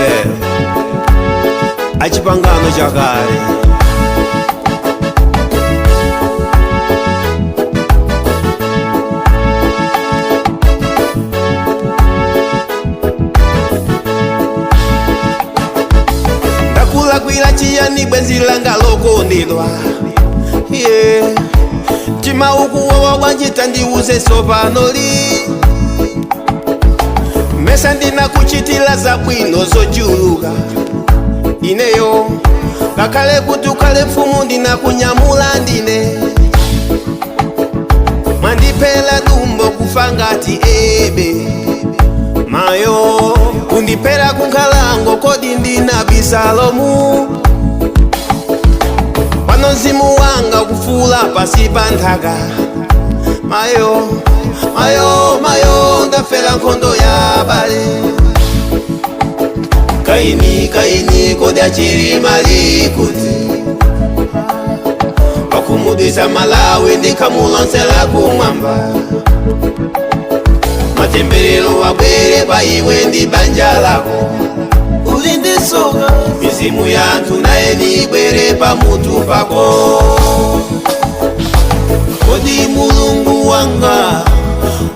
Abel achipangano chakale. Ndakulakwira chiyani, bwenzi langa lokondedwa? Yeah. Mtima ukuwawa bwanji? Tandiuze sopanoli. Mesa ndinakuchitira zabwino zochuluka ineyo? Ngakhale kuti ukhale mfumu, ndinakunyamula ndine. Mwandiphera dumbo, kufa ngati ebe mayo, kundiphera kunkhalango. Kodi ndina Bisalomu? Pano mzimu wanga kufula pasi pa nthaka. Mayo, mayo, mayo, ndafera nkhondo ya bale. Kaini, Kaini, kodi achilima likuti? Wakumudisa Malawi ndikhamulonsela kumwamba. Matemberero wabwere pa iwe ndi banja lako. Uli ndi soka. Mizimu ya anthu naye nibwere pamutu pako. Kodi Mulungu wanga,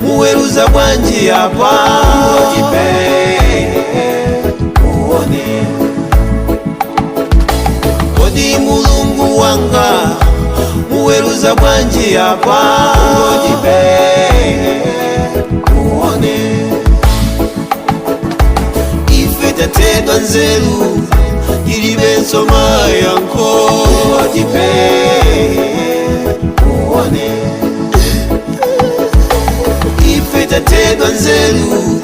muweruza bwanji apa? Tipe uone. Kodi Mulungu wanga, muweruza bwanji apa? Tipe uone. Ife tathedwa nzeru, tilibenso mayankho. Tipe uone. Ife tathedwa nzeru,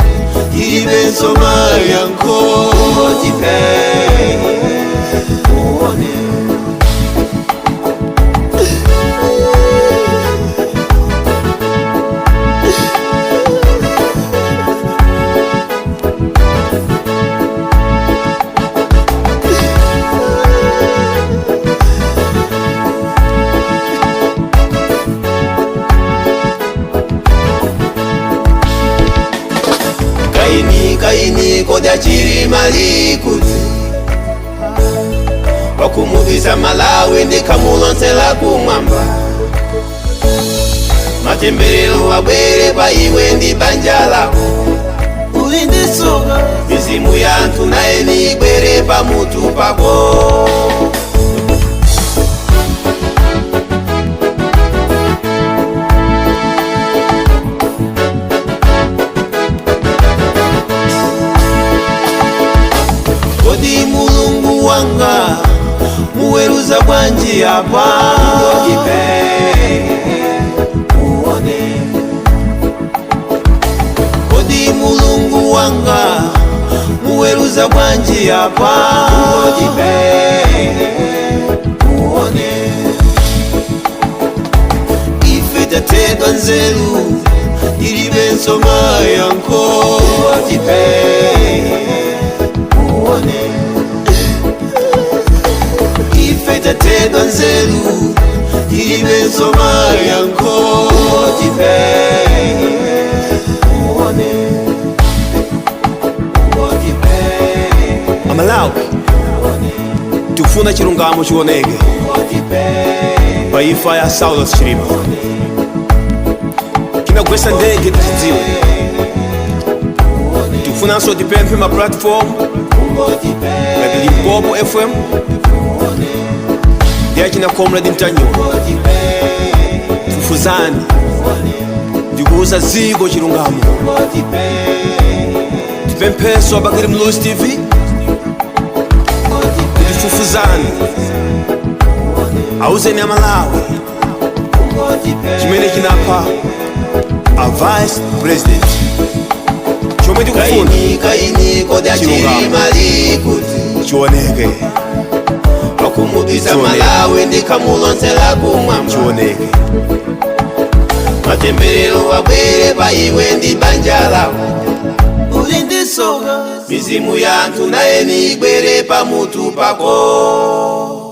tilibenso mayankho. Tipe uone. Kaini, Kaini, kodi achilima likuti? Wakumudisa Malawi ndikhamulonsela kumwamba. Matemberero wabwere pa iwe ndi banja lako. Uli ndi soka. Mizimu ya anthu naye nibwere pamutu pako. Kodi Mulungu wanga, muweruza bwanji apa? Tipe uone. Kodi Mulungu wanga, muweruza bwanji apa? Tipe uone. Ife tathedwa nzeru, tilibenso mayankho. Tipe uone. Ife tathedwa nzeru, tilibenso mayankho. Tipe uone. Tipe. Amalawi, tikufuna chilungamo chioneke pa imfa ya Saulos Chilima. Chinagwetsa ndege tichidziwe. Tikufunanso tipemphe ma platform ngati Limpopo FM ndi achina Comrade Mtanyiwa, fufuzani ndikuuza dziko chilungamo. Tipempheso abakili Mluzi TV kuti fufuzani, auzeni Amalawi chimene chinapha a vice president. Chomwe tikufuna, Kaini, Kaini, kodi achilima likuti? chioneke. Wakumudisa Chioneke. Malawi ndikhamulonsela kumwamba. Chioneke. Matemberero wabwere pa iwe ndi banja lako. Uli ndi soka. Mizimu ya anthu naye nibwere pamutu pako.